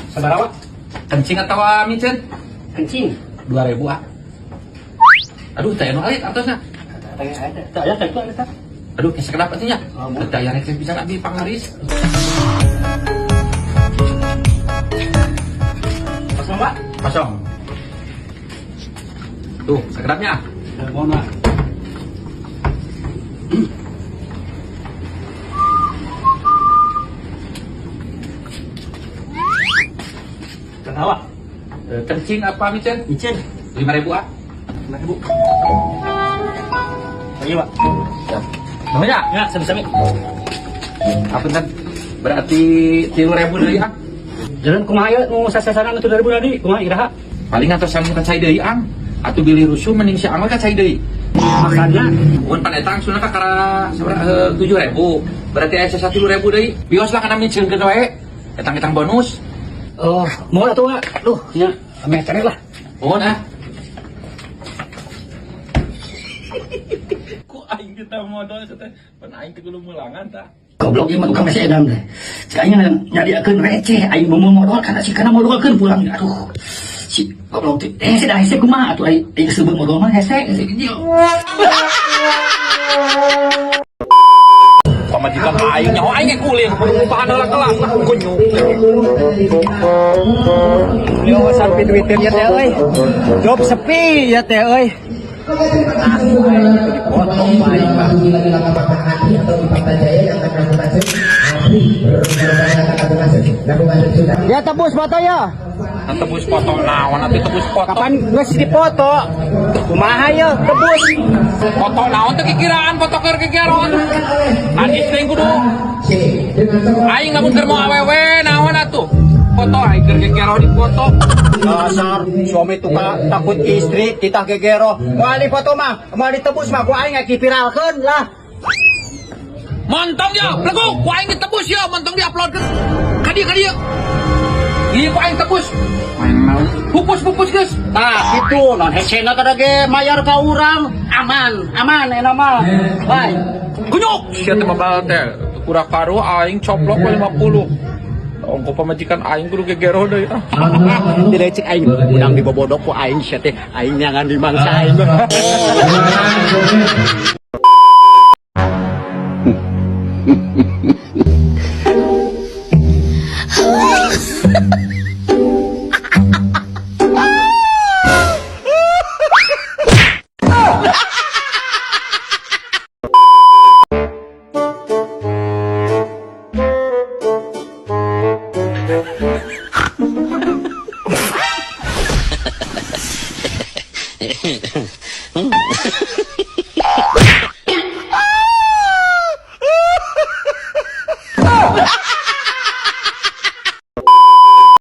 Sabaraha? Kencing atau micin? Kencing. 2000 ah. Aduh, teh anu alit atosna. Teu aya teh itu eta. Aduh, geus sakedap atuh nya. Oh, mun. Teu aya receh pisan abdi pangaris. Kosong, Pak. Kosong. Tuh, sakedapnya. Mohon, Pak. Kenapa? Kencing apa micin? Micin. 5000 ah. 5000. Ayo, Pak. Siap. Nuhun ya? Ya, sami-sami. Apunten. Berarti 3000 deui ah. Jalan kumaha ieu nu sasasaran atuh 2000 tadi? Kumaha iraha? Paling atosan ka cai deui ang. Atuh bilih rusuh mending si Ang we ka cai deui. Maksudna Mun pan eta angsuna ka kara sabaraha 7000. Berarti aya sesa 3000 deui. Bios lah kana miceunkeun wae. Etang-etang bonus. Oh, mau atuh, Pak. Duh, nya ameh cari lah. Mohon ah. Ku aing kita modal teh. Pan aing teh kudu mulangan tah. Goblok ieu mah tukang besi edam teh. Cik aing nyadiakeun receh aing mau modal kana si kana modalkeun pulang. Aduh. Si goblok teh hese da hese kumaha atuh aing aing seubeuh modal mah hese. Hese ieu. Pamajikan aing nyaho aing ge kuliah kudu ngupahan heula kelas lah kunyuk. Yo sampai duitin ya teh euy. Job sepi ya teh euy. Ya tebus foto ya. Nah, tebus foto naon atuh tebus foto. Kapan geus dipoto? Kumaha ye tebus? Foto naon teh kikiraan foto keur kikiran. Najis teh kudu. Aing lamun keur mau awewe naon atuh. Foto aing keur kikiraan di foto. Dasar suami tukang takut istri titah gegero. Moal dipoto mah, moal ditebus mah ku aing ngakipiralkeun lah. Montong ya, pleguk, ku aing ditebus ya, montong diuploadkeun. Ka dieu ka dieu. Ieu ku aing tebus. Pupus-pupus geus. Tah kitu non hesena kada ge mayar ka urang aman, aman eta mah. Bye. Kunyuk, sia teh mabal teh. Kurang karu aing coplok we 50. Ongko pamajikan aing kudu gegero deui ah. Tidak cek aing udang dibobodok ku aing sia teh aing nyangan di mangsa aing.